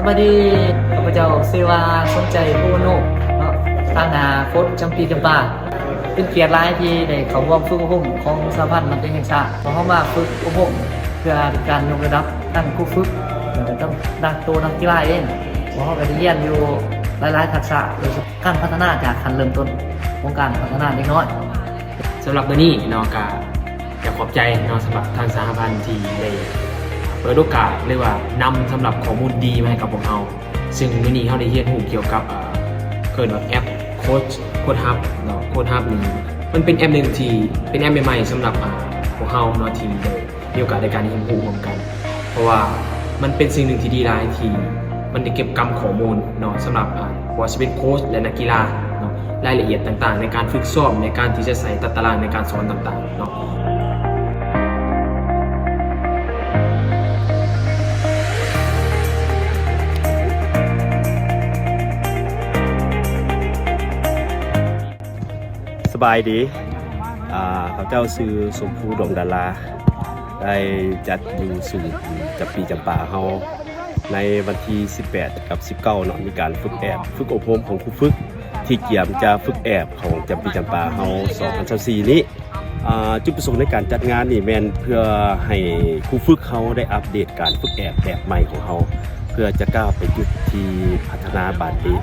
ສະບາຍດີ ຂ້າພະເຈົ້າຊື່ວ່າ ສົມໃຈ ພູວະໂນ ເນາະ ຕາງໜ້າໂຄດຈຳປີຈຳປາ. ເປັນກຽດຫຼາຍທີ່ໄດ້ເຂົ້າຮ່ວມຝຶກອົບຮົມຂອງສະຫະພັນບານເຕະແຫ່ງຊາດ. ພວກເຮົາມາຝຶກອົບຮົມເພື່ອເປັນການຍົກລະດັບທັງຄູຝຶກ ແລະ ທັງນັກ ໂຕນັກກິລາເອງ. ພວກເຮົາກໍໄດ້ຮຽນຢູ່ຫຼາຍໆທັກສະ ໂດຍສະເພາະການພັດທະນາຈາກຂັ້ນເລີ່ມຕົ້ນຂອງການພັດທະນາເດັກນ້ອຍ. ສຳລັບມື້ນີ້ເນາະ ກະຢາກຂອບໃຈເນາະ ສຳລັບທາງສະຫະພັນທີ່ໄດ້ເປີດໂອກາດ ຫຼືວ່ານຳສຳລັບຂໍ້ມູນດີມາໃຫ້ກັບພວກເຮົາ. ຊຶ່ງມື້ນີ້ເຮົາໄດ້ຮຽນຮູ້ກ່ຽວກັບ ເອີ ເອີ້ນວ່າແອັບໂຄດ ໂຄດຮັບເນາະ. ໂຄດຮັບນີ້ມັນເປັນແອັບໜຶ່ງທີ່ເປັນແອັບໃໝ່ໆ ສຳລັບ ອາ ພວກເຮົາເນາະ ທີ່ໄດ້ມີໂອກາດໃນການຮຽນຮູ້ຮ່ວມກັນ ເພາະວ່າມັນເປັນສິ່ງໜຶ່ງທີ່ດີຫຼາຍ ທີ່ມັນໄດ້ເກັບກຳຂໍ້ມູນເນາະ ສຳລັບ ອາ ບໍ່ວ່າຊິເປັນໂຄດ ແລະ ນັກກິລາເນາະ ລາຍລະອຽດຕ່າງໆ ໃນການຝຶກຊ້ອມ ໃນການທີ່ຈະໃສ່ຕາຕະລາງໃນການສອນຕ່າງໆເນາະ. ສະບາຍດີ ອາ ຂ້າພະເຈົ້າຊື່ ສົມພູ ດອງດາລາ ໄດ້ຈັດຢູ່ສູນຈຳປີຈຳປາເຮົາ ໃນວັນທີສິບແປດກັບສິບເກົ້າເນາະ ມີການຝຶກແອບ ຝຶກອົບຮົມຂອງຄູຝຶກ ທີ່ກຽມຈະຝຶກແອບຂອງຈຳປີຈຳປາເຮົາ ສອງພັນຊາວສີ່ນີ້. ອາ ຈຸດປະສົງໃນການຈັດງານນີ້ແມ່ນເພື່ອໃຫ້ຄູຝຶກເຮົາໄດ້ອັບເດດການຝຶກແອບແບບໃໝ່ຂອງເຮົາ ເພື່ອຈະກ້າວໄປຈຸດທີ່ພັດທະນາບານເຕະ.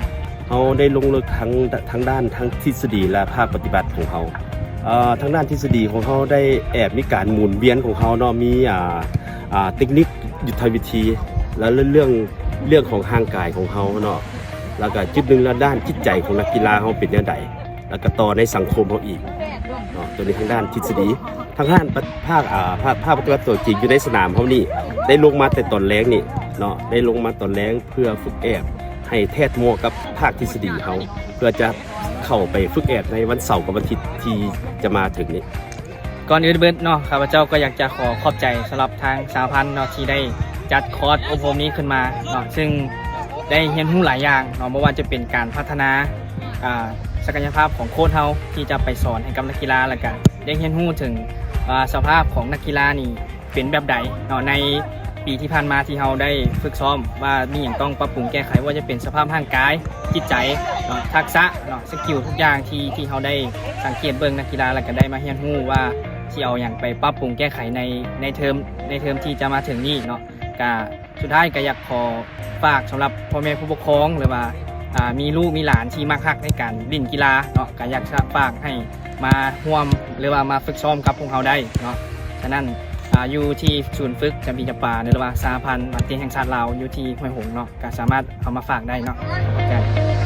ເຮົາໄດ້ລົງເລິກທັງ ທັງດ້ານທັງທິດສະດີ ແລະ ພາກປະຕິບັດຂອງເຮົາ. ເອີ ທາງດ້ານທິດສະດີຂອງເຮົາໄດ້ແອບມີການໝູນວຽນຂອງເຮົາເນາະ ມີ ອາ ອາ ເຕັກນິກ ຍຸດທະວິທີ ແລະ ເລື່ອງ ເລື່ອງຂອງຮ່າງກາຍຂອງເຮົາເນາະ ແລ້ວກະຈຸດໜຶ່ງລະ ດ້ານຈິດໃຈຂອງນັກກິລາເຮົາເປັນແນວໃດ ແລ້ວກະຕໍ່ໃນສັງຄົມເຮົາອີກເນາະ. ໂຕນີ້ທາງດ້ານທິດສະດີ. ທາງດ້ານພາກ ອາ ພາກ ພາກປະຕິບັດຕົວຈິງຢູ່ໃນສະໜາມເຮົານີ້ ໄດ້ລົງມາແຕ່ຕອນແລງນີ້ເນາະ ໄດ້ລົງມາຕອນແລງເພື່ອຝຶກແອບໃຫ້ແທດໝໍ້ກັບພາກທິດສະດີເຮົາ ເພື່ອຈະເຂົ້າໄປຝຶກແອບໃນວັນເສົາກັບວັນທິດທີ່ຈະມາເຖິງນີ້. ກ່ອນອື່ນເບີດເນາະ ຂ້າພະເຈົ້າກໍຢາກຈະຂໍຂອບໃຈສຳລັບທາງສະຫະພັນເນາະ ທີ່ໄດ້ຈັດຄອດອົບຮົມນີ້ຂຶ້ນມາເນາະ ຊຶ່ງໄດ້ຮຽນຮູ້ຫຼາຍຢ່າງເນາະ ບໍ່ວ່າຈະເປັນການພັດທະນາ ອາ ສັກກະຍະພາບຂອງໂຄດເຮົາທີ່ຈະໄປສອນໃຫ້ກັບນັກກິລາ ແລ້ວກະໄດ້ຮຽນຮູ້ເຖິງ ອາ ສະພາບຂອງນັກກິລານີ້ເປັນແບບໃດເນາະ ໃນປີທີ່ຜ່ານມາທີ່ເຮົາໄດ້ຝຶກຊ້ອມ ວ່າມີຫຍັງຕ້ອງປັບປຸງແກ້ໄຂ ບໍ່ວ່າຈະເປັນສະພາບຮ່າງກາຍ, ຈິດໃຈເນາະ, ທັກສະເນາະ, ສະກິວທຸກຢ່າງທີ່ ທີ່ເຮົາໄດ້ສັງເກດເບິ່ງນັກກິລາ ແລ້ວກະໄດ້ມາຮຽນຮູ້ວ່າຊິເອົາຫຍັງໄປປັບປຸງແກ້ໄຂໃນ ໃນເທີມ ໃນເທີມທີ່ຈະມາເຖິງນີ້ເນາະ. ກະ ສຸດທ້າຍກໍຢາກຂໍຝາກສຳລັບພໍ່ແມ່ຜູ້ປົກຄອງ ຫຼືວ່າ ອາ ມີລູກມີຫຼານທີ່ມັກຮັກໃນການຫຼິ້ນກິລາເນາະ ກໍຢາກຈະຝາກໃຫ້ມາຮ່ວມ ຫຼືວ່າມາຝຶກຊ້ອມກັບພວກເຮົາໄດ້ເນາະ. ສະນັ້ນ ອາ ຢູ່ທີ່ສູນຝຶກຈຳປີຈຳປາ ຫຼືວ່າສະຫະພັນບາດເຕະແຫ່ງຊາດລາວ ຢູ່ທີ່ຫ້ວຍຫົງເນາະ ກໍສາມາດເອົາມາຝາກໄດ້ເນາະ. ຂອບໃຈ.